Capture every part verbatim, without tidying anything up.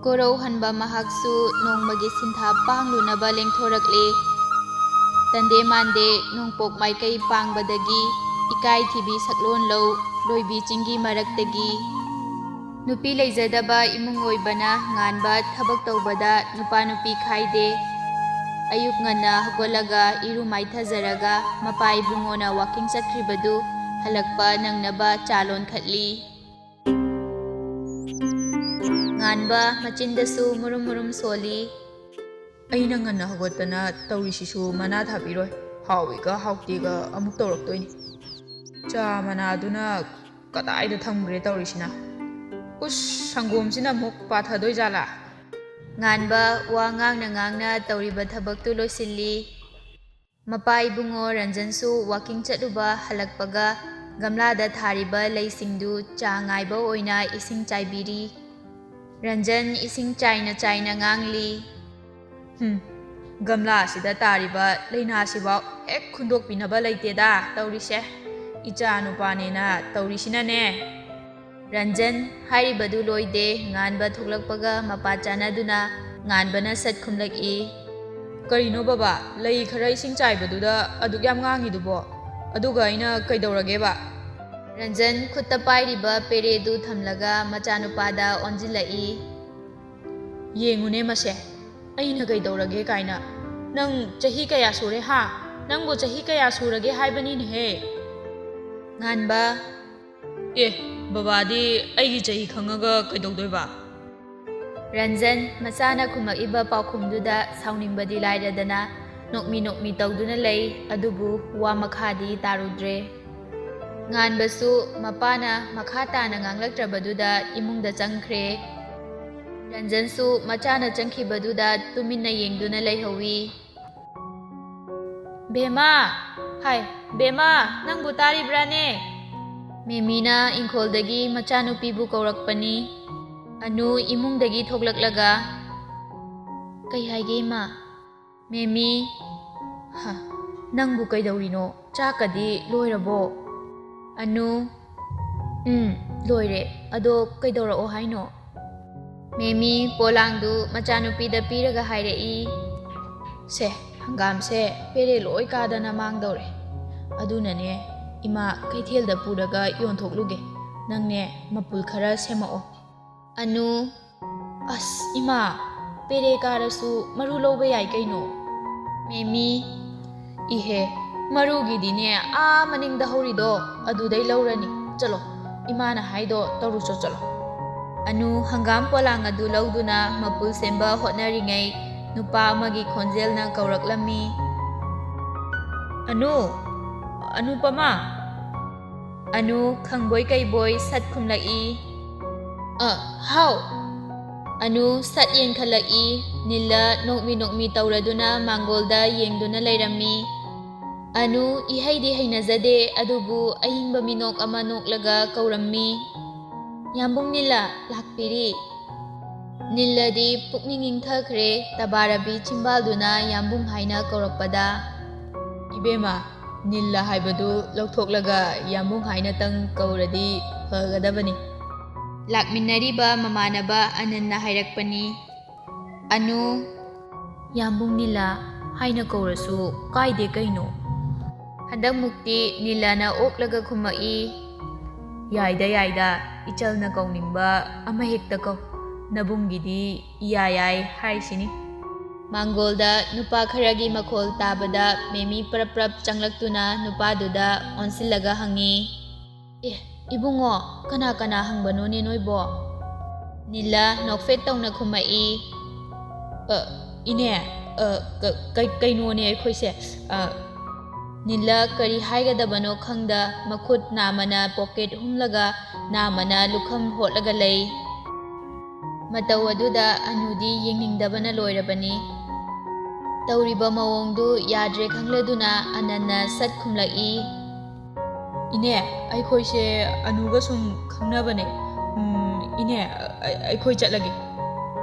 ꯀꯣꯔꯧꯍꯟꯕ ꯃꯍꯥꯛꯁꯨ ꯅꯣꯡꯃꯒꯤ ꯁꯤꯟꯊꯥ ꯄꯥꯡꯂꯨꯅꯕ ꯂꯦꯡꯊꯣꯔꯛꯂꯦ꯫ ꯇꯟꯗꯦ ꯃꯥꯟꯗꯦ ꯅꯣꯡꯄꯣꯛ ꯃꯥꯏꯀꯩ ꯄꯥꯡꯕꯗꯒꯤ ꯏꯀꯥꯏꯊꯤꯕꯤ ꯁꯛꯂꯣꯟ ꯂꯧ ꯂꯣꯏꯕꯤ ꯆꯤꯡꯒꯤ ꯃꯔꯛꯇꯒꯤ꯫ ꯅꯨꯄꯤ ꯂꯩꯖꯗꯕ ꯏꯃꯨꯡ ꯑꯣꯏꯕꯅ ꯉꯥꯟꯕ ꯊꯕꯛ ꯇꯧꯕꯗ ꯅꯨꯄꯥ ꯅꯨꯄꯤ ꯈꯥꯏꯗꯦ꯫ ꯑꯌꯨꯛ ꯉꯟꯅ ꯍꯧꯒꯠꯂꯒ ꯏꯔꯨ ꯃꯥꯏꯊꯖꯔꯒ ꯃꯄꯥ ꯏꯕꯨꯡꯉꯣꯅ ꯋꯥꯀꯤꯡ ꯆꯠꯈ꯭ꯔꯤꯕꯗꯨ ꯍꯜꯂꯛꯄ ꯅꯪꯅꯕ ꯆꯥ ꯂꯣꯟꯈꯠꯂꯤ꯫ ꯉꯥꯟꯕ ꯃꯆꯤꯟꯗꯁꯨ ꯃꯨꯔꯨꯝ ꯃꯨꯔꯨꯝ ꯁꯣꯜꯂꯤ꯫ ꯑꯩꯅ ꯉꯟꯅ ꯍꯧꯒꯠꯇꯅ ꯇꯧꯔꯤꯁꯤꯁꯨ ꯃꯅꯥ ꯊꯥꯕꯤꯔꯣꯏ꯫ ꯍꯥꯎꯏꯒ ꯍꯥꯎꯇꯦꯒ ꯑꯃꯨꯛ ꯇꯧꯔꯛꯇꯣꯏꯅꯤ꯫ ꯆꯥ ꯃꯅꯥꯗꯨꯅ ꯀꯗꯥꯏꯗ ꯊꯝꯈ꯭ꯔꯦ ꯇꯧꯔꯤꯁꯤꯅ? ꯎꯁ, ꯁꯪꯒꯣꯝꯁꯤꯅ ꯑꯃꯨꯛ ꯄꯥꯊꯗꯣꯏ ꯖꯥꯠꯂꯥ? ꯉꯥꯟꯕ ꯋꯥ ꯉꯥꯡꯅ ꯉꯥꯡꯅ ꯇꯧꯔꯤꯕ ꯊꯕꯛꯇꯨ ꯂꯣꯏꯁꯤꯜꯂꯤ꯫ ꯃꯄꯥ ꯏꯕꯨꯡꯉꯣ ꯔꯟꯖꯟꯁꯨ ꯋꯥꯀꯤꯡ ꯆꯠꯂꯨꯕ ꯍꯜꯂꯛꯄꯒ ꯒꯝꯂꯥꯗ ꯊꯥꯔꯤꯕ ꯂꯩꯁꯤꯡꯗꯨ ꯆꯥ ꯉꯥꯏꯕ ꯑꯣꯏꯅ ꯏꯁꯤꯡ ꯆꯥꯏꯕꯤꯔꯤ꯫ ꯔꯟꯖꯟ ꯏꯁꯤꯡ ꯆꯥꯏꯅ ꯆꯥꯏꯅ ꯉꯥꯡꯂꯤ꯫ "ꯍꯨꯝ, ꯒꯝꯂꯥ ꯑꯁꯤꯗ ꯇꯥꯔꯤꯕ ꯂꯩꯅꯥꯁꯤꯐꯥꯎ ꯍꯦꯛ ꯈꯨꯟꯗꯣꯛꯄꯤꯅꯕ ꯂꯩꯇꯦꯗ ꯇꯧꯔꯤꯁꯦ꯫ ꯏꯆꯥ ꯅꯨꯄꯥꯅꯦꯅ ꯇꯧꯔꯤꯁꯤꯅꯅꯦ꯫" ꯔꯟꯖꯟ ꯍꯥꯏꯔꯤꯕꯗꯨ ꯂꯣꯏꯗꯦ, ꯉꯥꯟꯕ ꯊꯣꯛꯂꯛꯄꯒ ꯃꯄꯥ ꯆꯥꯟꯅꯗꯨꯅ ꯉꯥꯟꯕꯅ ꯁꯠ ꯈꯨꯝꯂꯛꯏ꯫ "ꯀꯔꯤꯅꯣ ꯕꯕꯥ, ꯂꯩ ꯈꯔ ꯏꯁꯤꯡ ꯆꯥꯏꯕꯗꯨꯗ ꯑꯗꯨꯛ ꯌꯥꯝ ꯉꯥꯡꯉꯤꯗꯨꯕꯣ? ꯑꯗꯨꯒ ꯑꯩꯅ ꯀꯩꯗꯧꯔꯒꯦꯕ?" ꯔꯟꯖꯟ ꯈꯨꯠꯇ ꯄꯥꯏꯔꯤꯕ ꯄꯦꯔꯦꯗꯨ ꯊꯝꯂꯒ ꯃꯆꯥꯅꯨꯄꯥꯗ ꯑꯣꯟꯁꯤꯜꯂꯛꯏ꯫ "ꯌꯦꯡꯉꯨꯅꯦ ꯃꯁꯦ, ꯑꯩꯅ ꯀꯩꯗꯧꯔꯒꯦ ꯀꯥꯏꯅ꯫ ꯅꯪ ꯆꯍꯤ ꯀꯌꯥ ꯁꯨꯔꯦ ꯍꯥ? ꯅꯪꯕꯨ ꯆꯍꯤ ꯀꯌꯥ ꯁꯨꯔꯒꯦ ꯍꯥꯏꯕꯅꯤꯅꯦꯍꯦ?" ꯉꯥꯟꯕ, "ꯑꯦ, ꯕꯕꯥꯗꯤ ꯑꯩꯒꯤ ꯆꯍꯤ ꯈꯪꯉꯒ ꯀꯩꯗꯧꯗꯣꯏꯕ?" ꯔꯟꯖꯟ ꯃꯆꯥꯅ ꯈꯨꯝꯂꯛꯏꯕ ꯄꯥꯎꯈꯨꯝꯗꯨꯗ ꯁꯥꯎꯅꯤꯡꯕꯗꯤ ꯂꯥꯏꯔꯗꯅ ꯅꯣꯛꯃꯤ ꯅꯣꯛꯃꯤ ꯇꯧꯗꯨꯅ ꯂꯩ, ꯑꯗꯨꯕꯨ ꯋꯥ ꯃꯈꯥꯗꯤ ꯇꯥꯔꯨꯗ꯭ꯔꯦ꯫ ꯉꯥꯟꯕꯁꯨ ꯃꯄꯥꯅ ꯃꯈꯥ ꯇꯥꯅ ꯉꯥꯡꯂꯛꯇ꯭ꯔꯕꯗꯨꯗ ꯏꯃꯨꯡꯗ ꯆꯪꯈ꯭ꯔꯦ꯫ ꯔꯟꯖꯟꯁꯨ ꯃꯆꯥꯅ ꯆꯪꯈꯤꯕꯗꯨꯗ ꯇꯨꯃꯤꯟꯅ ꯌꯦꯡꯗꯨꯅ ꯂꯩꯍꯧꯏ꯫ "ꯕꯦꯝꯃ! ꯍꯥꯏ, ꯕꯦꯝꯃ, ꯅꯪꯕꯨ ꯇꯥꯔꯤꯕ꯭ꯔꯥꯅꯦ?" ꯃꯦꯃꯤꯅ ꯏꯪꯈꯣꯜꯗꯒꯤ ꯃꯆꯥꯅꯨꯄꯤꯕꯨ ꯀꯧꯔꯛꯄꯅꯤ꯫ ꯑꯅꯨ ꯏꯃꯨꯡꯗꯒꯤ ꯊꯣꯛꯂꯛꯂꯒ, "ꯀꯩ ꯍꯥꯏꯒꯦ, ꯏꯃꯥ?" ꯃꯦꯃꯤ, "ꯍ, ꯅꯪꯕꯨ ꯀꯩꯗꯧꯔꯤꯅꯣ? ꯆꯥꯛꯀꯗꯤ ꯂꯣꯏꯔꯕꯣ?" ꯑꯅꯨ, "ꯎꯝ, ꯂꯣꯏꯔꯦ꯫ ꯑꯗꯣ ꯀꯩꯗꯧꯔꯛꯑꯣ ꯍꯥꯏꯅꯣ?" ꯃꯦꯃꯤ ꯄꯣꯂꯥꯡꯗꯨ ꯃꯆꯥꯅꯨꯄꯤꯗ ꯄꯤꯔꯒ ꯍꯥꯏꯔꯛꯏ, "ꯁꯦ, ꯍꯪꯒꯥꯝꯁꯦ ꯄꯦꯔꯦ ꯂꯣꯏ ꯀꯥꯗꯅ ꯃꯥꯡꯗꯧꯔꯦ꯫ ꯑꯗꯨꯅꯅꯦ, ꯏꯃꯥ ꯀꯩꯊꯦꯜꯗ ꯄꯨꯔꯒ ꯌꯣꯟꯊꯣꯛꯂꯨꯒꯦ꯫ ꯅꯪꯅꯦ, ꯃꯄꯨꯜ ꯈꯔ ꯁꯦꯝꯃꯛꯑꯣ꯫" ꯑꯅꯨ, "ꯑꯁ, ꯏꯃꯥ, ꯄꯦꯔꯦ ꯀꯥꯔꯁꯨ ꯃꯔꯨ ꯂꯧꯕ ꯌꯥꯏ ꯀꯩꯅꯣ꯫" ꯃꯦꯃꯤ, "ꯏꯍꯦ, ꯃꯔꯨꯒꯤꯗꯤꯅꯦ, ꯑꯥ ꯃꯅꯤꯡꯗ ꯍꯧꯔꯤꯗꯣ, ꯑꯗꯨꯗꯩ ꯂꯧꯔꯅꯤ꯫ ꯆꯠꯂꯣ, ꯏꯃꯥꯅ ꯍꯥꯏꯗꯣ ꯇꯧꯔꯨꯆꯣ, ꯆꯠꯂꯣ꯫" ꯑꯅꯨ ꯍꯪꯒꯥꯝ ꯄꯣꯂꯥꯡ ꯑꯗꯨ ꯂꯧꯗꯨꯅ ꯃꯄꯨꯜ ꯁꯦꯝꯕ ꯍꯣꯠꯅꯔꯤꯉꯩ, ꯅꯨꯄꯥ ꯑꯃꯒꯤ ꯈꯣꯟꯖꯦꯜꯅ ꯀꯧꯔꯛꯂꯝꯃꯤ, "ꯑꯅꯨ, ꯑꯅꯨꯄꯃꯥ!" ꯑꯅꯨ ꯈꯪꯕꯣꯏ ꯀꯩꯕꯣꯏ ꯁꯠ ꯈꯨꯝꯂꯛꯏ, "ꯑ, ꯍꯥꯎ!" ꯑꯅꯨ ꯁꯠ ꯌꯦꯡꯈꯠꯂꯛꯏ꯫ ꯅꯤꯜꯂ ꯅꯣꯛꯃꯤ ꯅꯣꯛꯃꯤ ꯇꯧꯔꯗꯨꯅ ꯃꯥꯡꯒꯣꯜꯗ ꯌꯦꯡꯗꯨꯅ ꯂꯩꯔꯝꯃꯤ꯫ ꯑꯅꯨ ꯏꯍꯩꯗꯤ ꯍꯩꯅꯖꯗꯦ, ꯑꯗꯨꯕꯨ ꯑꯏꯪꯕ ꯃꯤꯅꯣꯛ ꯑꯃ ꯅꯣꯛꯂꯒ ꯀꯧꯔꯝꯃꯤ, "ꯌꯥꯝꯕꯨꯡ ꯅꯤꯜꯂ, ꯂꯥꯛꯄꯤꯔꯤ꯫" ꯅꯤꯜꯂꯗꯤ ꯄꯨꯛꯅꯤꯡ ꯏꯪꯊꯈ꯭ꯔꯦ, ꯇꯕꯥꯔꯕꯤ ꯆꯤꯝꯕꯥꯜꯗꯨꯅ ꯌꯥꯝꯕꯨꯡ ꯍꯥꯏꯅ ꯀꯧꯔꯛꯄꯗ꯫ "ꯏꯕꯦꯝꯃ, ꯅꯤꯜꯂ ꯍꯥꯏꯕꯗꯨ ꯂꯧꯊꯣꯛꯂꯒ ꯌꯥꯝꯕꯨꯡ ꯍꯥꯏꯅꯇꯪ ꯀꯧꯔꯗꯤ ꯐꯒꯗꯕꯅꯤ꯫" ꯂꯥꯛꯃꯤꯟꯅꯔꯤꯕ ꯃꯃꯥꯟꯅꯕ ꯑꯅꯟꯅ ꯍꯥꯏꯔꯛꯄꯅꯤ꯫ ꯑꯅꯨ, "ꯌꯥꯝꯕꯨꯡ ꯅꯤꯜꯂ ꯍꯥꯏꯅ ꯀꯧꯔꯁꯨ ꯀꯥꯏꯗꯦ ꯀꯩꯅꯣ?" ꯍꯟꯗꯛꯃꯨꯛꯇꯤ ꯅꯤꯜꯂꯅ ꯑꯣꯛꯂꯒ ꯈꯨꯝꯃꯛꯏ, "ꯌꯥꯏꯗ, ꯌꯥꯏꯗ, ꯏꯆꯜꯅ ꯀꯧꯅꯤꯡꯕ ꯑꯃꯍꯦꯛꯇ ꯀꯧ꯫ ꯅꯕꯨꯡꯒꯤꯗꯤ ꯏꯌꯥ ꯌꯥꯏ ꯍꯥꯏꯁꯤꯅꯤ꯫" ꯃꯥꯡꯒꯣꯜꯗ ꯅꯨꯄꯥ ꯈꯔꯒꯤ ꯃꯈꯣꯜ ꯇꯥꯕꯗ ꯃꯦꯃꯤ ꯄ꯭ꯔꯞ ꯄ꯭ꯔꯞ ꯆꯪꯂꯛꯇꯨꯅ ꯅꯨꯄꯥꯗꯨꯗ ꯑꯣꯟꯁꯤꯜꯂꯒ ꯍꯪꯉꯤ, "ꯑꯦ, ꯏꯕꯨꯡꯉꯣ, ꯀꯅꯥ ꯀꯅꯥ ꯍꯪꯕꯅꯣꯅꯦ ꯅꯣꯏꯕꯣ?" ꯅꯤꯜꯂ ꯅꯣꯛꯐꯦꯠ ꯇꯧꯅ ꯈꯨꯝꯃꯛꯏ, "ꯑ, ꯏꯅꯦ, ꯑ, ꯀ-, ꯀꯩ-, ꯀꯩꯅꯣꯅꯦ ꯑꯩꯈꯣꯏꯁꯦ, ꯑ꯫" ꯅꯤꯜꯂ ꯀꯔꯤ ꯍꯥꯏꯒꯗꯕꯅꯣ ꯈꯪꯗ ꯃꯈꯨꯠ ꯅꯥꯝꯃꯅ ꯄꯣꯀꯦꯠ ꯍꯨꯝꯂꯒ ꯅꯥꯝꯃꯅ ꯂꯨꯈꯝ ꯍꯣꯠꯂꯒ ꯂꯩ꯫ ꯃꯇꯧ ꯑꯗꯨꯗ ꯑꯅꯨꯗꯤ ꯌꯦꯡꯅꯤꯡꯗꯕꯅ ꯂꯣꯏꯔꯕꯅꯤ꯫ ꯇꯧꯔꯤꯕ ꯃꯑꯣꯡꯗꯨ ꯌꯥꯗ꯭ꯔꯦ ꯈꯪꯂꯗꯨꯅ ꯑꯅꯟꯅ ꯁꯠ ꯈꯨꯝꯂꯛꯏ, "ꯏꯅꯦ, ꯑꯩꯈꯣꯏꯁꯦ ꯑꯅꯨꯒ ꯁꯨꯝ ꯈꯪꯅꯕꯅꯦ꯫ ꯎꯝ, ꯏꯅꯦ, ꯑ-, ꯑ-, ꯑꯩꯈꯣꯏ ꯆꯠꯂꯒꯦ꯫"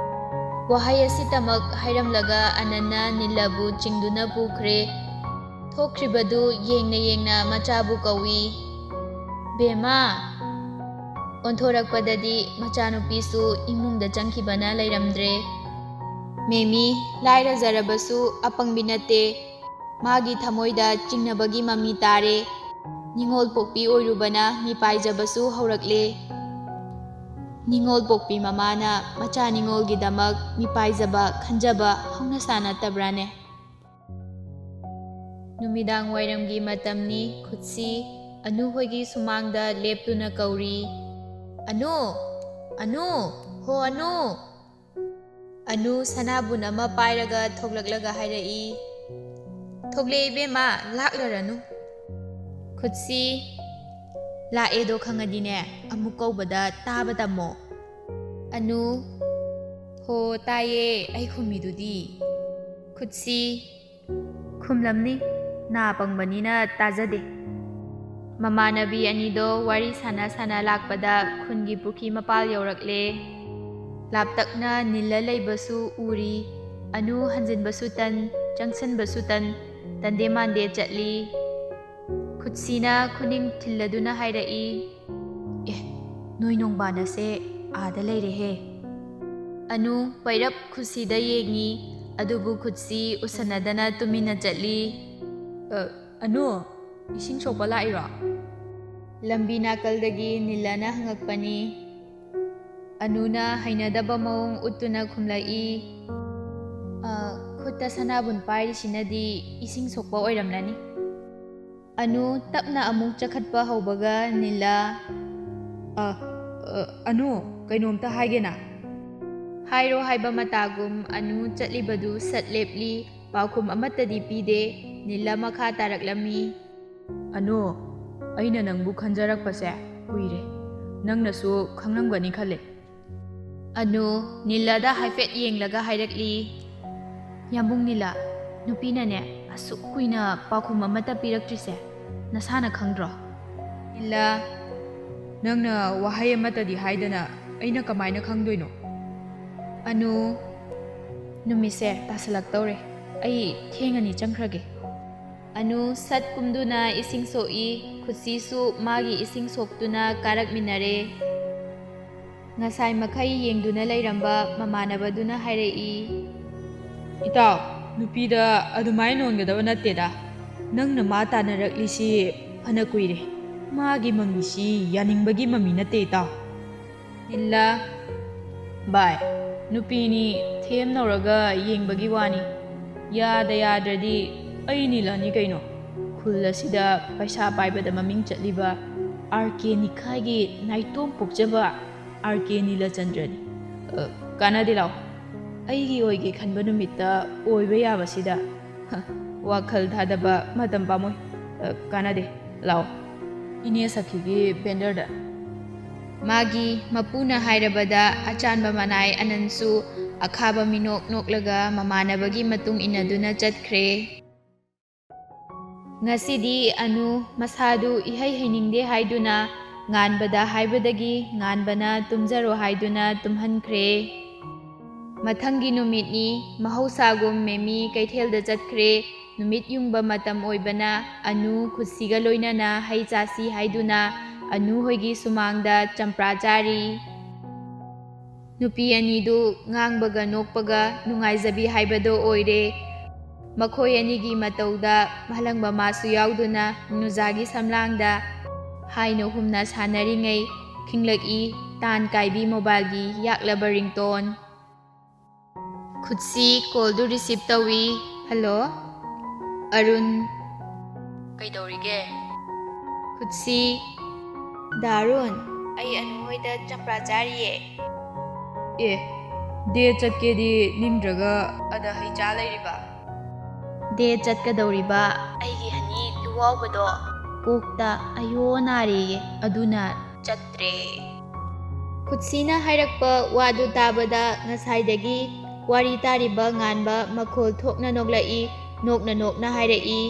ꯋꯥꯍꯩ ꯑꯁꯤꯇꯃꯛ ꯍꯥꯏꯔꯝꯂꯒ ꯑꯅꯟꯅ ꯅꯤꯜꯂꯕꯨ ꯆꯤꯡꯗꯨꯅ ꯄꯨꯈ꯭ꯔꯦ꯫ ꯊꯣꯛꯈ꯭ꯔꯤꯕꯗꯨ ꯌꯦꯡꯅ ꯌꯦꯡꯅ ꯃꯆꯥꯕꯨ ꯀꯧꯏ, "ꯕꯦꯝꯃ!" ꯑꯣꯟꯊꯣꯔꯛꯄꯗꯗꯤ ꯃꯆꯥꯅꯨꯄꯤꯁꯨ ꯏꯃꯨꯡꯗ ꯆꯪꯈꯤꯕꯅ ꯂꯩꯔꯝꯗ꯭ꯔꯦ꯫ ꯃꯦꯃꯤ ꯂꯥꯏꯔꯖꯔꯕꯁꯨ ꯑꯄꯪꯕꯤ ꯅꯠꯇꯦ꯫ ꯃꯥꯒꯤ ꯊꯃꯣꯏꯗ ꯆꯤꯡꯅꯕꯒꯤ ꯃꯃꯤ ꯇꯥꯔꯦ꯫ ꯅꯤꯉꯣꯜ ꯄꯣꯛꯄꯤ ꯑꯣꯏꯔꯨꯕꯅ ꯃꯤꯄꯥꯏꯖꯕꯁꯨ ꯍꯧꯔꯛꯂꯦ꯫ ꯅꯤꯉꯣꯜ ꯄꯣꯛꯄꯤ ꯃꯃꯥꯅ ꯃꯆꯥ ꯅꯤꯉꯣꯜꯒꯤꯗꯃꯛ ꯃꯤꯄꯥꯏꯖꯕ ꯈꯟꯖꯕ ꯍꯧꯅꯁꯥ ꯅꯠꯇꯕ꯭ꯔꯥꯅꯦ? ꯅꯨꯃꯤꯗꯥꯡ ꯋꯥꯏꯔꯝꯒꯤ ꯃꯇꯝꯅꯤ꯫ ꯈꯨꯠꯁꯤ ꯑꯅꯨ ꯍꯣꯏꯒꯤ ꯁꯨꯃꯥꯡꯗ ꯂꯦꯞꯇꯨꯅ ꯀꯧꯔꯤ, "ꯑꯅꯨ! ꯑꯅꯨ! ꯍꯣ ꯑꯅꯨ!" ꯑꯅꯨ ꯁꯅꯥꯕꯨꯟ ꯑꯃ ꯄꯥꯏꯔꯒ ꯊꯣꯛꯂꯛꯂꯒ ꯍꯥꯏꯔꯛꯏ, "ꯊꯣꯛꯂꯛꯑꯦ ꯏꯕꯦꯝꯃ, ꯂꯥꯛꯂꯔꯅꯨ꯫" ꯈꯨꯠꯁꯤ, "ꯂꯥꯛꯑꯦꯗꯣ ꯈꯪꯉꯗꯤꯅꯦ, ꯑꯃꯨꯛ ꯀꯧꯕꯗ ꯇꯥꯕ ꯇꯝꯃꯣ꯫" ꯑꯅꯨ, "ꯍꯣ ꯇꯥꯏꯌꯦ, ꯑꯩ ꯈꯨꯝꯃꯤꯗꯨꯗꯤ꯫" ꯈꯨꯠꯁꯤ, "ꯈꯨꯝꯂꯝꯅꯤ, ꯅꯥ ꯄꯪꯕꯅꯤꯅ ꯇꯥꯖꯗꯦ꯫" ꯃꯃꯥꯟꯅꯕꯤ ꯑꯅꯤꯗꯣ ꯋꯥꯔꯤ ꯁꯥꯟꯅ ꯁꯥꯟꯅ ꯂꯥꯛꯄꯗ ꯈꯨꯟꯒꯤ ꯄꯨꯈ꯭ꯔꯤ ꯃꯄꯥꯜ ꯌꯧꯔꯛꯂꯦ꯫ ꯂꯥꯞꯇꯛꯅ ꯅꯤꯜꯂ ꯂꯩꯕꯁꯨ ꯎꯔꯤ꯫ ꯑꯅꯨ ꯍꯟꯖꯤꯟꯕꯁꯨ ꯇꯟ, ꯆꯪꯁꯤꯟꯕꯁꯨ ꯇꯟ, ꯇꯟꯗꯦ ꯃꯥꯟꯗꯦ ꯆꯠꯂꯤ꯫ ꯈꯨꯠꯁꯤꯅ ꯈꯨꯅꯤꯡ ꯊꯤꯜꯂꯗꯨꯅ ꯍꯥꯏꯔꯛꯏ, "ꯑꯦ, ꯅꯣꯏ ꯅꯣꯡꯕꯥꯟ ꯑꯁꯦ ꯑꯥꯗ ꯂꯩꯔꯦꯍꯦ꯫" ꯑꯅꯨ ꯄꯩꯔꯞ ꯈꯨꯠꯁꯤꯗ ꯌꯦꯡꯉꯤ, ꯑꯗꯨꯕꯨ ꯈꯨꯠꯁꯤ ꯎꯁꯟꯅꯗꯅ ꯇꯨꯃꯤꯟꯅ ꯆꯠꯂꯤ꯫ "ꯑ, ꯑꯅꯨ, ꯏꯁꯤꯡ ꯁꯣꯛꯄ ꯂꯥꯛꯏꯔꯣ?" ꯂꯝꯕꯤ ꯅꯥꯀꯜꯗꯒꯤ ꯅꯤꯜꯂꯅ ꯍꯪꯉꯛꯄꯅꯤ꯫ ꯑꯅꯨꯅ ꯍꯩꯅꯗꯕ ꯃꯑꯣꯡ ꯎꯠꯇꯨꯅ ꯈꯨꯝꯂꯛꯏ, "ꯑ, ꯈꯨꯠꯇ ꯁꯅꯥꯕꯨꯟ ꯄꯥꯏꯔꯤꯁꯤꯅꯗꯤ ꯏꯁꯤꯡ ꯁꯣꯛꯄ ꯑꯣꯏꯔꯝꯂꯅꯤ꯫" ꯑꯅꯨ ꯇꯞꯅ ꯑꯃꯨꯛ ꯆꯈꯠꯄ ꯍꯧꯕꯒ ꯅꯤꯜꯂ, "ꯑ, ꯑ, ꯑꯅꯨ, ꯀꯩꯅꯣꯝꯇ ꯍꯥꯏꯒꯦꯅ꯫" ꯍꯥꯏꯔꯣ ꯍꯥꯏꯕ ꯃꯇꯥꯒꯨꯝ ꯑꯅꯨ ꯆꯠꯂꯤꯕꯗꯨ ꯁꯠ ꯂꯦꯞꯂꯤ, ꯄꯥꯎꯈꯨꯝ ꯑꯃꯠꯇꯗꯤ ꯄꯤꯗꯦ꯫ ꯅꯤꯜꯂ ꯃꯈꯥ ꯇꯥꯔꯛꯂꯝꯃꯤ, "ꯑꯅꯨ, ꯑꯩꯅ ꯅꯪꯕꯨ ꯈꯟꯖꯔꯛꯄꯁꯦ ꯀꯨꯏꯔꯦ꯫ ꯅꯪꯅꯁꯨ ꯈꯪꯂꯝꯒꯅꯤ ꯈꯜꯂꯦ꯫" ꯑꯅꯨ ꯅꯤꯜꯂꯗ ꯍꯥꯏꯐꯦꯠ ꯌꯦꯡꯂꯒ ꯍꯥꯏꯔꯛꯂꯤ, "ꯌꯥꯝꯕꯨꯡ ꯅꯤꯜꯂ, ꯅꯨꯄꯤꯅꯅꯦ ꯑꯁꯨꯛ ꯀꯨꯏꯅ ꯄꯥꯎꯈꯨꯝ ꯑꯃꯠꯇ ꯄꯤꯔꯛꯇ꯭ꯔꯤꯁꯦ ꯅꯁꯥꯅ ꯈꯪꯗ꯭ꯔꯣ?" ꯅꯤꯜꯂ, "ꯅꯪꯅ ꯋꯥꯍꯩ ꯑꯃꯠꯇꯗꯤ ꯍꯥꯏꯗꯅ ꯑꯩꯅ ꯀꯃꯥꯏꯅ ꯈꯪꯗꯣꯏꯅꯣ?" ꯑꯅꯨ, "ꯅꯨꯃꯤꯠꯁꯦ ꯇꯥꯁꯜꯂꯛꯇꯧꯔꯦ, ꯑꯩ ꯊꯦꯡꯉꯅꯤ, ꯆꯪꯈ꯭ꯔꯒꯦ꯫" ꯑꯅꯨ ꯁꯠ ꯀꯨꯝꯗꯨꯅ ꯏꯁꯤꯡ ꯁꯣꯛꯏ, ꯈꯨꯠꯁꯤꯁꯨ ꯃꯥꯒꯤ ꯏꯁꯤꯡ ꯁꯣꯛꯇꯨꯅ ꯀꯥꯔꯛꯃꯤꯟꯅꯔꯦ꯫ ꯉꯁꯥꯏ ꯃꯈꯩ ꯌꯦꯡꯗꯨꯅ ꯂꯩꯔꯝꯕ ꯃꯃꯥꯟꯅꯕꯗꯨꯅ ꯍꯥꯏꯔꯛꯏ꯫ "ꯏꯇꯥꯎ, ꯅꯨꯄꯤꯗ ꯑꯗꯨꯃꯥꯏꯅ ꯅꯣꯟꯒꯗꯕ ꯅꯠꯇꯦꯗ꯫ ꯅꯪꯅ ꯃꯥ ꯇꯥꯟꯅꯔꯛꯂꯤꯁꯤ ꯐꯅ ꯀꯨꯏꯔꯦ꯫ ꯃꯥꯒꯤ ꯃꯃꯤꯁꯤ ꯌꯥꯅꯤꯡꯕꯒꯤ ꯃꯃꯤ ꯅꯠꯇꯦ, ꯏꯇꯥꯎ꯫" ꯅꯤꯜꯂ, "ꯚꯥꯏ, ꯅꯨꯄꯤꯅꯤ, ꯊꯦꯝꯅꯧꯔꯒ ꯌꯦꯡꯕꯒꯤ ꯋꯥꯅꯤ꯫ ꯌꯥꯗ ꯌꯥꯗ꯭ꯔꯗꯤ ꯑꯩ ꯅꯤꯜꯂꯅꯤ ꯀꯩꯅꯣ꯫ ꯈꯨꯜ ꯑꯁꯤꯗ ꯄꯩꯁꯥ ꯄꯥꯏꯕꯗ ꯃꯃꯤꯡ ꯆꯠꯂꯤꯕ ꯑꯥꯔ ꯀꯦ ꯅꯤꯈꯥꯏꯒꯤ ꯅꯥꯏꯇꯣꯝ ꯄꯣꯛꯆꯕ ꯑꯥꯔ ꯀꯦ ꯅꯤꯂꯆꯟꯗ꯭ꯔꯅꯤ꯫ ꯑ, ꯀꯥꯟꯅꯗꯦ, ꯂꯥꯛꯑꯣ꯫ ꯑꯩꯒꯤ ꯑꯣꯏꯒꯦ ꯈꯟꯕ ꯅꯨꯃꯤꯠꯇ ꯑꯣꯏꯕ ꯌꯥꯕꯁꯤꯗ, ꯍ, ꯋꯥꯈꯜ ꯊꯥꯗꯕ ꯃꯇꯝ ꯄꯥꯝꯃꯣꯏ꯫ ꯑ, ꯀꯥꯟꯅꯗꯦ, ꯂꯥꯛꯑꯣ꯫ ꯏꯅꯦ ꯁꯈꯤꯒꯤ ꯚꯦꯟꯗꯔꯗ꯫" ꯃꯥꯒꯤ ꯃꯄꯨꯅ ꯍꯥꯏꯔꯕꯗ ꯑꯆꯥꯟꯕ ꯃꯅꯥꯏ ꯑꯅꯟꯁꯨ ꯑꯈꯥꯕ ꯃꯤꯅꯣꯛ ꯅꯣꯛꯂꯒ ꯃꯃꯥꯟꯅꯕꯒꯤ ꯃꯇꯨꯡ ꯏꯟꯅꯗꯨꯅ ꯆꯠꯈ꯭ꯔꯦ꯫ ꯉꯁꯤꯗꯤ ꯑꯅꯨ ꯃꯁꯥꯗꯨ ꯏꯍꯩ ꯍꯩꯅꯤꯡꯗꯦ ꯍꯥꯏꯗꯨꯅ ꯉꯥꯟꯕꯗ ꯍꯥꯏꯕꯗꯒꯤ ꯉꯥꯟꯕꯅ ꯇꯨꯝꯖꯔꯣ ꯍꯥꯏꯗꯨꯅ ꯇꯨꯝꯍꯟꯈ꯭ꯔꯦ꯫ ꯃꯊꯪꯒꯤ ꯅꯨꯃꯤꯠꯅꯤ꯫ ꯃꯍꯧꯁꯥꯒꯨꯝ ꯃꯦꯃꯤ ꯀꯩꯊꯦꯜꯗ ꯆꯠꯈ꯭ꯔꯦ꯫ ꯅꯨꯃꯤꯠ ꯌꯨꯡꯕ ꯃꯇꯝ ꯑꯣꯏꯕꯅ ꯑꯅꯨ ꯈꯨꯠꯁꯤꯒ ꯂꯣꯏꯅꯅ ꯍꯩ ꯆꯥꯁꯤ ꯍꯥꯏꯗꯨꯅ ꯑꯅꯨ ꯍꯣꯏꯒꯤ ꯁꯨꯃꯥꯡꯗ ꯆꯝꯄ꯭ꯔꯥ ꯆꯥꯔꯤ꯫ ꯅꯨꯄꯤ ꯑꯅꯤꯗꯨ ꯉꯥꯡꯕꯒ ꯅꯣꯛꯄꯒ ꯅꯨꯡꯉꯥꯏꯖꯕꯤ ꯍꯥꯏꯕꯗꯣ ꯑꯣꯏꯔꯦ꯫ ꯃꯈꯣꯏ ꯑꯅꯤꯒꯤ ꯃꯇꯧꯗ ꯃꯥꯂꯪ ꯃꯃꯥꯁꯨ ꯌꯥꯎꯗꯨꯅ ꯅꯨꯖꯥꯒꯤ ꯁꯝꯂꯥꯡꯗ ꯍꯥꯏꯅ ꯍꯨꯝꯅ ꯁꯥꯟꯅꯔꯤꯉꯩ ꯈꯤꯡꯂꯛꯏ ꯇꯥꯟ ꯀꯥꯏꯕꯤ ꯃꯣꯕꯥꯏꯜꯒꯤ ꯌꯥꯛꯂꯕ ꯔꯤꯡꯇꯣꯟ꯫ ꯈꯨꯠꯁꯤ ꯀꯣꯜꯗꯨ ꯔꯤꯁꯤꯞ ꯇꯧꯏ꯫ "ꯍꯜꯂꯣ, ꯑꯔꯨꯟ꯫" "ꯀꯩꯗꯧꯔꯤꯒꯦ?" ꯈꯨꯠꯁꯤ, "ꯗꯥ ꯑꯔꯨꯟ, ꯑꯩ ꯑꯅꯨ ꯍꯣꯏꯗ ꯆꯝꯄ꯭ꯔꯥ ꯆꯥꯔꯤꯌꯦ꯫" "ꯑꯦ, ꯗꯦꯠ ꯆꯠꯀꯦꯗꯤ ꯅꯤꯡꯗ꯭ꯔꯒ ꯑꯗ ꯍꯩ ꯆꯥ ꯂꯩꯔꯤꯕ?" "ꯗꯦꯠ ꯆꯠꯀꯗꯧꯔꯤꯕ ꯑꯩꯒꯤ ꯍꯅꯤ ꯂꯨꯋꯥꯎꯕꯗꯣ ꯀꯣꯛꯇ ꯑꯌꯣ ꯅꯥꯔꯦꯌꯦ, ꯑꯗꯨꯅ ꯆꯠꯇ꯭ꯔꯦ꯫" ꯈꯨꯠꯁꯤꯅ ꯍꯥꯏꯔꯛꯄ ꯋꯥꯗꯨ ꯇꯥꯕꯗ ꯉꯁꯥꯏꯗꯒꯤ ꯋꯥꯔꯤ ꯇꯥꯔꯤꯕ ꯉꯥꯟꯕ ꯃꯈꯣꯜ ꯊꯣꯛꯅ ꯅꯣꯛꯂꯛꯏ, ꯅꯣꯛꯅ ꯅꯣꯛꯅ ꯍꯥꯏꯔꯛꯏ꯫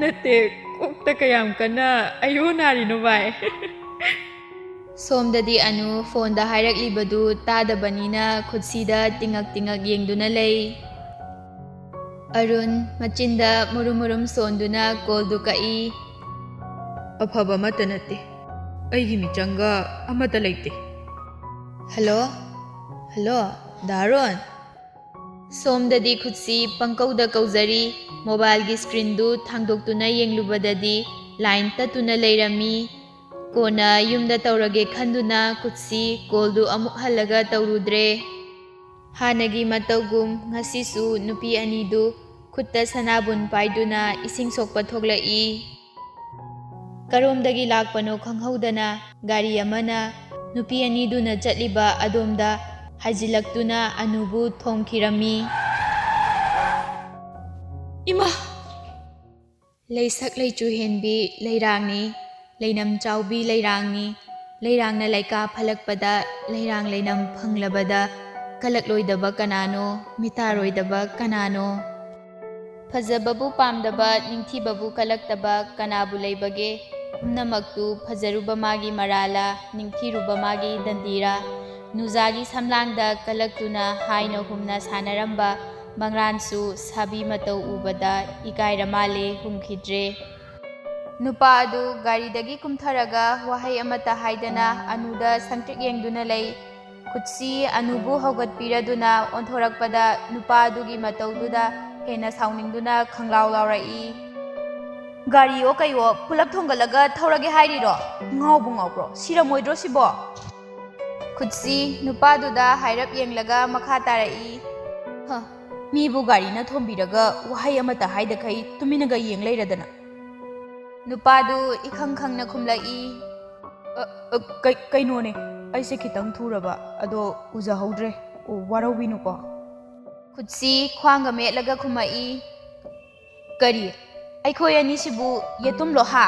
"ꯅꯠꯇꯦ, ꯀꯣꯛꯇ ꯀꯌꯥꯝ ꯀꯟꯅ ꯑꯌꯣ ꯅꯥꯔꯤꯅꯣ ꯚꯥꯏ?" ꯁꯣꯝꯗꯗꯤ ꯑꯅꯨ ꯐꯣꯟꯗ ꯍꯥꯏꯔꯛꯂꯤꯕꯗꯨ ꯇꯥꯗꯕꯅꯤꯅ ꯈꯨꯠꯁꯤꯗ ꯇꯤꯡꯉꯛ ꯇꯤꯡꯉꯛ ꯌꯦꯡꯗꯨꯅ ꯂꯩ꯫ ꯑꯔꯨꯟ ꯃꯆꯤꯟꯗ ꯃꯨꯔꯨꯝ ꯃꯨꯔꯨꯝ ꯁꯣꯟꯗꯨꯅ ꯀꯣꯜꯗꯨ ꯀꯛꯏ꯫ "ꯑꯐꯕ ꯑꯃꯠꯇ ꯅꯠꯇꯦ꯫ ꯑꯩꯒꯤ ꯃꯤꯆꯪꯒ ꯑꯃꯠꯇ ꯂꯩꯇꯦ꯫ ꯍꯜꯂꯣ? ꯍꯜꯂꯣ? ꯗꯥ ꯑꯔꯨꯟ? ꯁꯣꯝꯗꯗꯤ ꯈꯨꯠꯁꯤ ꯄꯪꯀꯧꯗ ꯀꯧꯖꯔꯤ, ꯃꯣꯕꯥꯏꯜꯒꯤ ꯁ꯭ꯀ꯭ꯔꯤꯟꯗꯨ ꯊꯥꯡꯗꯣꯛꯇꯨꯅ ꯌꯦꯡꯂꯨꯕꯗꯗꯤ ꯂꯥꯏꯟ ꯇꯠꯇꯨꯅ ꯂꯩꯔꯝꯃꯤ꯫ ꯀꯣꯟꯅ ꯌꯨꯝꯗ ꯇꯧꯔꯒꯦ ꯈꯟꯗꯨꯅ ꯈꯨꯠꯁꯤ ꯀꯣꯜꯗꯨ ꯑꯃꯨꯛ ꯍꯜꯂꯒ ꯇꯧꯔꯨꯗ꯭ꯔꯦ꯫ ꯍꯥꯟꯅꯒꯤ ꯃꯇꯧꯒꯨꯝ ꯉꯁꯤꯁꯨ ꯅꯨꯄꯤ ꯑꯅꯤꯗꯨ ꯈꯨꯠꯇ ꯁꯅꯥꯕꯨꯟ ꯄꯥꯏꯗꯨꯅ ꯏꯁꯤꯡ ꯁꯣꯛꯄ ꯊꯣꯛꯂꯛꯏ꯫ ꯀꯔꯣꯝꯗꯒꯤ ꯂꯥꯛꯄꯅꯣ ꯈꯪꯍꯧꯗꯅ ꯒꯥꯔꯤ ꯑꯃꯅ ꯅꯨꯄꯤ ꯑꯅꯤꯗꯨꯅ ꯆꯠꯂꯤꯕ ꯑꯗꯣꯝꯗ ꯍꯥꯏꯖꯤꯜꯂꯛꯇꯨꯅ ꯑꯅꯨꯕꯨ ꯊꯣꯝꯈꯤꯔꯝꯃꯤ꯫ ꯏꯃꯥ! ꯂꯩꯁꯛ ꯂꯩꯆꯨ ꯍꯦꯟꯕꯤ ꯂꯩꯔꯥꯡꯅꯤ, ꯂꯩꯅꯝ ꯆꯥꯎꯕꯤ ꯂꯩꯔꯥꯡꯅꯤ, ꯂꯩꯔꯥꯡꯅ ꯂꯩꯀꯥ ꯐꯠꯂꯛꯄꯗ, ꯂꯩꯔꯥꯡ ꯂꯩꯅꯝ ꯐꯪꯂꯕꯗ ꯀꯂꯛꯂꯣꯏꯗꯕ ꯀꯅꯥꯅꯣ, ꯃꯤꯇꯥꯔꯣꯏꯗꯕ ꯀꯅꯥꯅꯣ? ꯐꯖꯕꯕꯨ ꯄꯥꯝꯗꯕ, ꯅꯤꯡꯊꯤꯕꯕꯨ ꯀꯜꯂꯛꯇꯕ ꯀꯅꯥꯕꯨ ꯂꯩꯕꯒꯦ? ꯄꯨꯝꯅꯃꯛꯇꯨ ꯐꯖꯔꯨꯕ ꯃꯥꯒꯤ ꯃꯔꯥꯂꯥ, ꯅꯤꯡꯊꯤꯔꯨꯕ ꯃꯥꯒꯤ ꯗꯟꯗꯤꯔꯥ? ꯅꯨꯖꯥꯒꯤ ꯁꯝꯂꯥꯡꯗ ꯀꯜꯂꯛꯇꯨꯅ ꯍꯥꯏꯅ ꯍꯨꯝꯅ ꯁꯥꯟꯅꯔꯝꯕ ꯃꯪꯂꯥꯟꯁꯨ ꯁꯥꯕꯤ ꯃꯇꯧ ꯎꯕꯗ ꯏꯀꯥꯏꯔ ꯃꯥꯜꯂꯦ ꯍꯨꯝꯈꯤꯗ꯭ꯔꯦ꯫ ꯅꯨꯄꯥ ꯑꯗꯨ ꯒꯥꯔꯤꯗꯒꯤ ꯀꯨꯝꯊꯔꯒ ꯋꯥꯍꯩ ꯑꯃꯠꯇ ꯍꯥꯏꯗꯅ ꯑꯅꯨꯗ ꯁꯪꯇ꯭ꯔꯤꯛ ꯌꯦꯡꯗꯨꯅ ꯂꯩ꯫ ꯈꯨꯠꯁꯤ ꯑꯅꯨꯕꯨ ꯍꯧꯒꯠꯄꯤꯔꯗꯨꯅ ꯑꯣꯟꯊꯣꯔꯛꯄꯗ ꯅꯨꯄꯥ ꯑꯗꯨꯒꯤ ꯃꯇꯧꯗꯨꯗ ꯍꯦꯟꯅ ꯁꯥꯎꯅꯤꯡꯗꯨꯅ ꯈꯪꯂꯥꯎ ꯂꯥꯎꯔꯛꯏ꯫ ꯒꯥꯔꯤꯑꯣ ꯀꯩꯑꯣ ꯄꯨꯂꯞ ꯊꯣꯡꯒꯠꯂꯒ ꯊꯧꯔꯒꯦ ꯍꯥꯏꯔꯤꯔꯣ? ꯉꯥꯎꯕꯨ ꯉꯥꯎꯕ꯭ꯔꯣ? ꯁꯤꯔꯝꯃꯣꯏꯗ꯭ꯔꯣ ꯁꯤꯕꯣ? ꯈꯨꯠꯁꯤ ꯅꯨꯄꯥꯗꯨꯗ ꯍꯥꯏꯔꯞ ꯌꯦꯡꯂꯒ ꯃꯈꯥ ꯇꯥꯔꯛꯏ꯫ ꯍ, ꯃꯤꯕꯨ ꯒꯥꯔꯤꯅ ꯊꯣꯝꯕꯤꯔꯒ ꯋꯥꯍꯩ ꯑꯃꯠꯇ ꯍꯥꯏꯗꯈꯩ ꯇꯨꯃꯤꯟꯅꯒ ꯌꯦꯡ ꯂꯩꯔꯗꯅ꯫ ꯅꯨꯄꯥꯗꯨ ꯏꯈꯪ ꯈꯪꯅ ꯈꯨꯝꯂꯛꯏ꯫ "ꯑ, ꯑ, ꯀꯩ-, ꯀꯩꯅꯣꯅꯦ, ꯑꯩꯁꯦ ꯈꯤꯇꯪ ꯊꯨꯔꯕ, ꯑꯗꯣ ꯎꯖꯍꯧꯗ꯭ꯔꯦ꯫ ꯑꯣ, ꯋꯥꯔꯧꯕꯤꯅꯨꯀꯣ꯫" ꯈꯨꯠꯁꯤ ꯈ꯭ꯋꯥꯡꯒ ꯃꯦꯠꯂꯒ ꯈꯨꯝꯃꯛꯏ꯫ "ꯀꯔꯤ? ꯑꯩꯈꯣꯏ ꯑꯅꯤꯁꯤꯕꯨ ꯌꯦꯇꯨꯝꯂꯣ ꯍꯥ?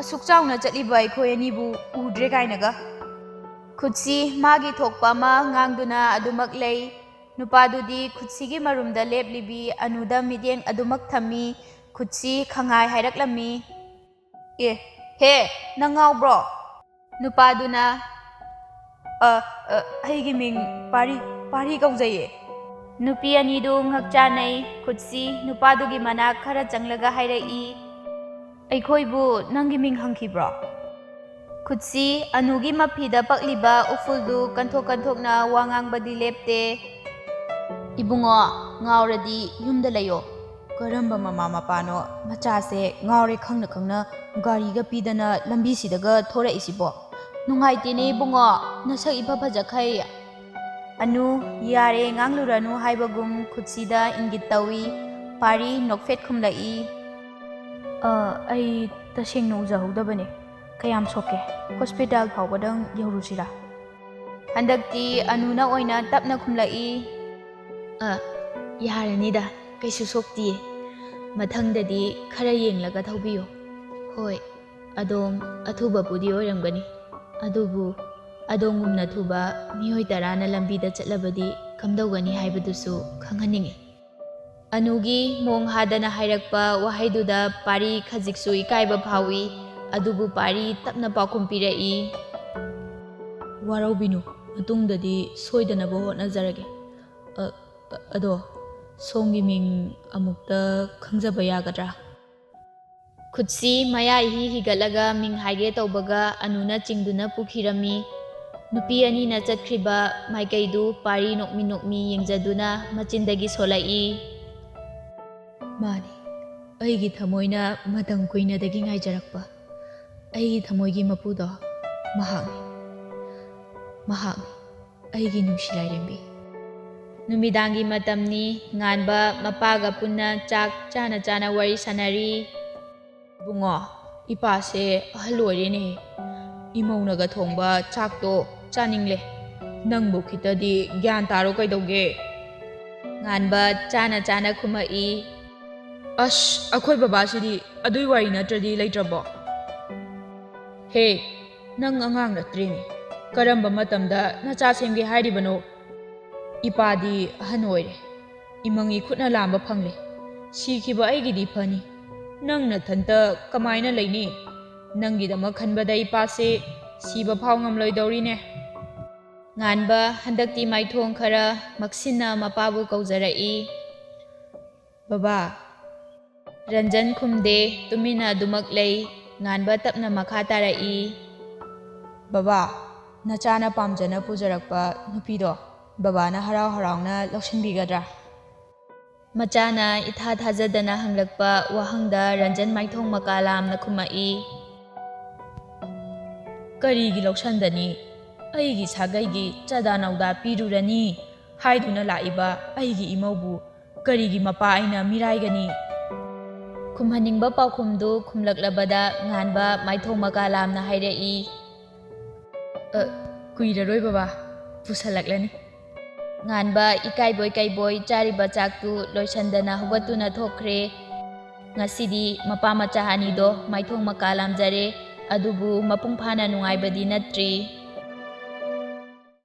ꯑꯁꯨꯛ ꯆꯥꯎꯅ ꯆꯠꯂꯤꯕ ꯑꯩꯈꯣꯏ ꯑꯅꯤꯕꯨ ꯎꯗ꯭ꯔꯦ ꯀꯥꯏꯅꯒ?" ꯈꯨꯠꯁꯤ ꯃꯥꯒꯤ ꯊꯣꯛꯄ ꯑꯃ ꯉꯥꯡꯗꯨꯅ ꯑꯗꯨꯃꯛ ꯂꯩ꯫ ꯅꯨꯄꯥꯗꯨꯗꯤ ꯈꯨꯠꯁꯤꯒꯤ ꯃꯔꯨꯝꯗ ꯂꯦꯞꯂꯤꯕꯤ ꯑꯅꯨꯗ ꯃꯤꯠꯌꯦꯡ ꯑꯗꯨꯃꯛ ꯊꯝꯃꯤ꯫ ꯈꯨꯠꯁꯤ ꯈꯪꯍꯥꯏ ꯍꯥꯏꯔꯛꯂꯝꯃꯤ꯫ "ꯑꯦ, ꯍꯦ, ꯅꯪ ꯉꯥꯎꯕ꯭ꯔꯣ?" ꯅꯨꯄꯥꯗꯨꯅ, "ꯑ, ꯑ, ꯑꯩꯒꯤ ꯃꯤꯡ ꯄꯥꯔꯤ, ꯄꯥꯔꯤ ꯀꯧꯖꯩꯌꯦ꯫" ꯅꯨꯄꯤ ꯑꯅꯤꯗꯨ ꯉꯛ ꯆꯥꯅꯩ꯫ ꯈꯨꯠꯁꯤ ꯅꯨꯄꯥꯗꯨꯒꯤ ꯃꯅꯥꯛ ꯈꯔ ꯆꯪꯂꯒ ꯍꯥꯏꯔꯛꯏ, "ꯑꯩꯈꯣꯏꯕꯨ ꯅꯪꯒꯤ ꯃꯤꯡ ꯍꯪꯈꯤꯕ꯭ꯔꯣ?" ꯈꯨꯠꯁꯤ ꯑꯅꯨꯒꯤ ꯃꯐꯤꯗ ꯄꯛꯂꯤꯕ ꯎꯐꯨꯜꯗꯨ ꯀꯟꯊꯣꯛ ꯀꯟꯊꯣꯛꯅ ꯋꯥ ꯉꯥꯡꯕꯗꯤ ꯂꯦꯞꯇꯦ꯫ "ꯏꯕꯨꯡꯉꯣ, ꯉꯥꯎꯔꯗꯤ ꯌꯨꯝꯗ ꯂꯩꯌꯣ꯫ ꯀꯔꯝꯕ ꯃꯃꯥ ꯃꯄꯥꯅꯣ ꯃꯆꯥꯁꯦ ꯉꯥꯎꯔꯦ ꯈꯪꯅ ꯈꯪꯅ ꯒꯥꯔꯤꯒ ꯄꯤꯗꯅ ꯂꯝꯕꯤꯁꯤꯗꯒ ꯊꯣꯔꯛꯏꯁꯤꯕꯣ? ꯅꯨꯡꯉꯥꯏꯇꯦꯅꯦ ꯏꯕꯨꯡꯉꯣ, ꯅꯁꯛ ꯏꯐ ꯐꯖꯈꯩ꯫" ꯑꯅꯨ ꯌꯥꯔꯦ ꯉꯥꯡꯂꯨꯔꯅꯨ ꯍꯥꯏꯕꯒꯨꯝ ꯈꯨꯠꯁꯤꯗ ꯏꯪꯒꯤꯠ ꯇꯧꯏ꯫ ꯄꯥꯔꯤ ꯅꯣꯛꯐꯦꯠ ꯈꯨꯝꯂꯛꯏ꯫ "ꯑ, ꯑꯩ ꯇꯁꯦꯡꯅ ꯎꯖꯍꯧꯗꯕꯅꯦ꯫ ꯀꯌꯥꯝ ꯁꯣꯛꯀꯦ? ꯍꯣꯁꯄꯤꯇꯥꯜ ꯐꯥꯎꯕꯗꯪ ꯌꯧꯔꯨꯁꯤꯔꯥ?" ꯍꯟꯗꯛꯇꯤ ꯑꯅꯨꯅ ꯑꯣꯏꯅ ꯇꯞꯅ ꯈꯨꯝꯂꯛꯏ꯫ "ꯑ, ꯌꯥꯔꯅꯤꯗ, ꯀꯩꯁꯨ ꯁꯣꯛꯇꯤꯌꯦ꯫ ꯃꯊꯪꯗꯗꯤ ꯈꯔ ꯌꯦꯡꯂꯒ ꯊꯧꯕꯤꯌꯨ꯫ ꯍꯣꯏ, ꯑꯗꯣꯝ ꯑꯊꯨꯕꯕꯨꯗꯤ ꯑꯣꯏꯔꯝꯒꯅꯤ, ꯑꯗꯨꯕꯨ ꯑꯗꯣꯝꯒꯨꯝꯅ ꯊꯨꯕ ꯃꯤꯑꯣꯏ ꯇꯔꯥꯅ ꯂꯝꯕꯤꯗ ꯆꯠꯂꯕꯗꯤ ꯀꯝꯗꯧꯒꯅꯤ ꯍꯥꯏꯕꯗꯨꯁꯨ ꯈꯪꯍꯟꯅꯤꯡꯏ꯫" ꯑꯅꯨꯒꯤ ꯃꯣꯡ ꯍꯥꯗꯅ ꯍꯥꯏꯔꯛꯄ ꯋꯥꯍꯩꯗꯨꯗ ꯄꯥꯔꯤ ꯈꯖꯤꯛꯁꯨ ꯏꯀꯥꯏꯕ ꯐꯥꯎꯏ, ꯑꯗꯨꯕꯨ ꯄꯥꯔꯤ ꯇꯞꯅ ꯄꯥꯎꯈꯨꯝ ꯄꯤꯔꯛꯏ꯫ "ꯋꯥꯔꯧꯕꯤꯅꯨ, ꯃꯇꯨꯡꯗꯗꯤ ꯁꯣꯏꯗꯅꯕ ꯍꯣꯠꯅꯖꯔꯒꯦ꯫ ꯑ, ꯑ, ꯑꯗꯣ, ꯁꯣꯝꯒꯤ ꯃꯤꯡ ꯑꯃꯨꯛꯇ ꯈꯪꯖꯕ ꯌꯥꯒꯗ꯭ꯔꯥ?" ꯈꯨꯠꯁꯤ ꯃꯌꯥ ꯏꯍꯤ ꯍꯤꯒꯠꯂꯒ ꯃꯤꯡ ꯍꯥꯏꯒꯦ ꯇꯧꯕꯒ ꯑꯅꯨꯅ ꯆꯤꯡꯗꯨꯅ ꯄꯨꯈꯤꯔꯝꯃꯤ꯫ ꯅꯨꯄꯤ ꯑꯅꯤꯅ ꯆꯠꯈ꯭ꯔꯤꯕ ꯃꯥꯏꯀꯩꯗꯨ ꯄꯥꯔꯤ ꯅꯣꯛꯃꯤ ꯅꯣꯛꯃꯤ ꯌꯦꯡꯖꯗꯨꯅ ꯃꯆꯤꯟꯗꯒꯤ ꯁꯣꯜꯂꯛꯏ꯫ "ꯃꯥꯅꯤ, ꯑꯩꯒꯤ ꯊꯃꯣꯏꯅ ꯃꯇꯝ ꯀꯨꯏꯅꯗꯒꯤ ꯉꯥꯏꯖꯔꯛꯄ ꯑꯩꯒꯤ ꯊꯃꯣꯏꯒꯤ ꯃꯄꯨꯗꯣ ꯃꯍꯥꯛꯅꯤ, ꯃꯍꯥꯛꯅꯤ, ꯑꯩꯒꯤ ꯅꯨꯡꯁꯤ ꯂꯥꯏꯔꯦꯝꯕꯤ꯫" ꯅꯨꯃꯤꯗꯥꯡꯒꯤ ꯃꯇꯝꯅꯤ꯫ ꯉꯥꯟꯕ ꯃꯄꯥꯒ ꯄꯨꯟꯅ ꯆꯥꯛ ꯆꯥꯅ ꯆꯥꯅ ꯋꯥꯔꯤ ꯁꯥꯟꯅꯔꯤ꯫ "ꯏꯕꯨꯡꯉꯣ, ꯏꯄꯥꯁꯦ ꯑꯍꯜ ꯑꯣꯏꯔꯦꯅꯦ꯫ ꯏꯃꯧꯅꯒ ꯊꯣꯡꯕ ꯆꯥꯛꯇꯣ ꯆꯥꯅꯤꯡꯂꯦ꯫ ꯅꯪꯕꯨ ꯈꯤꯇꯗꯤ ꯒ꯭ꯌꯥꯟ ꯇꯥꯔꯣ ꯀꯩꯗꯧꯒꯦ?" ꯉꯥꯟꯕ ꯆꯥꯅ ꯆꯥꯅ ꯈꯨꯝꯃꯛꯏ꯫ "ꯑꯁ, ꯑꯩꯈꯣꯏ ꯕꯕꯥꯁꯤꯗꯤ ꯑꯗꯨꯏ ꯋꯥꯔꯤ ꯅꯠꯇ꯭ꯔꯗꯤ ꯂꯩꯇ꯭ꯔꯕꯣ? ꯍꯦ, ꯅꯪ ꯑꯉꯥꯡ ꯅꯠꯇ꯭ꯔꯦꯅꯦ꯫ ꯀꯔꯝꯕ ꯃꯇꯝꯗ ꯅꯆꯥ ꯁꯦꯝꯒꯦ ꯍꯥꯏꯔꯤꯕꯅꯣ? ꯏꯄꯥꯗꯤ ꯑꯍꯟ ꯑꯣꯏꯔꯦ꯫ ꯏꯃꯪ ꯏꯈꯨꯠꯅ ꯂꯥꯝꯕ ꯐꯪꯂꯦ꯫ ꯁꯤꯈꯤꯕ ꯑꯩꯒꯤꯗꯤ ꯐꯅꯤ꯫ ꯅꯪ ꯅꯊꯟꯇ ꯀꯃꯥꯏꯅ ꯂꯩꯅꯤ? ꯅꯪꯒꯤꯗꯃꯛ ꯈꯟꯕꯗ ꯏꯄꯥꯁꯦ ꯁꯤꯕ ꯐꯥꯎ ꯉꯝꯂꯣꯏꯗꯧꯔꯤꯅꯦ꯫" ꯉꯥꯟꯕ ꯍꯟꯗꯛꯇꯤ ꯃꯥꯏꯊꯣꯡ ꯈꯔ ꯃꯛꯁꯤꯟꯅ ꯃꯄꯥꯕꯨ ꯀꯧꯖꯔꯛꯏ꯫ "ꯕꯕꯥ꯫" ꯔꯟꯖꯟ ꯈꯨꯝꯗꯦ, ꯇꯨꯃꯤꯟꯅ ꯑꯗꯨꯃꯛ ꯂꯩ꯫ ꯉꯥꯟꯕ ꯇꯞꯅ ꯃꯈꯥ ꯇꯥꯔꯛꯏ꯫ "ꯕꯕꯥ, ꯅꯆꯥꯅ ꯄꯥꯝꯖꯅ ꯄꯨꯖꯔꯛꯄ ꯅꯨꯄꯤꯗꯣ ꯕꯕꯥꯅ ꯍꯔꯥꯎ ꯍꯔꯥꯎꯅ ꯂꯧꯁꯤꯟꯕꯤꯒꯗ꯭ꯔꯥ?" ꯃꯆꯥꯅ ꯏꯊꯥ ꯊꯥꯖꯗꯅ ꯍꯪꯂꯛꯄ ꯋꯥꯍꯪꯗ ꯔꯟꯖꯟ ꯃꯥꯏꯊꯣꯡ ꯃꯀꯥ ꯂꯥꯝꯅ ꯈꯨꯝꯃꯛꯏ, "ꯀꯔꯤꯒꯤ ꯂꯧꯁꯟꯗꯅꯤ? ꯑꯩꯒꯤ ꯁꯥꯒꯩꯒꯤ ꯆꯥꯗꯥ ꯅꯧꯗꯥ ꯄꯤꯔꯨꯔꯅꯤ ꯍꯥꯏꯗꯨꯅ ꯂꯥꯛꯏꯕ ꯑꯩꯒꯤ ꯏꯃꯧꯕꯨ ꯀꯔꯤꯒꯤ ꯃꯄꯥ ꯑꯩꯅ ꯃꯤꯔꯥꯏꯒꯅꯤ?" ꯈꯨꯝꯍꯟꯅꯤꯡꯕ ꯄꯥꯎꯈꯨꯝꯗꯨ ꯈꯨꯝꯂꯛꯂꯕꯗ ꯉꯥꯟꯕ ꯃꯥꯏꯊꯣꯡ ꯃꯀꯥ ꯂꯥꯝꯅ ꯍꯥꯏꯔꯛꯏ, "ꯑ, ꯀꯨꯏꯔꯔꯣꯏ ꯕꯕꯥ, ꯄꯨꯁꯜꯂꯛꯂꯅꯤ꯫" ꯉꯥꯟꯕ ꯏꯀꯥꯏꯕꯣꯏ ꯀꯩꯕꯣꯏ ꯆꯥꯔꯤꯕ ꯆꯥꯛꯇꯨ ꯂꯣꯏꯁꯟꯗꯅ ꯍꯧꯒꯠꯇꯨꯅ ꯊꯣꯛꯈ꯭ꯔꯦ꯫ ꯉꯁꯤꯗꯤ ꯃꯄꯥ ꯃꯆꯥ ꯑꯅꯤꯗꯣ ꯃꯥꯏꯊꯣꯡ ꯃꯀꯥ ꯂꯥꯝꯖꯔꯦ, ꯑꯗꯨꯕꯨ ꯃꯄꯨꯡ ꯐꯥꯅ ꯅꯨꯡꯉꯥꯏꯕꯗꯤ ꯅꯠꯇ꯭ꯔꯤ꯫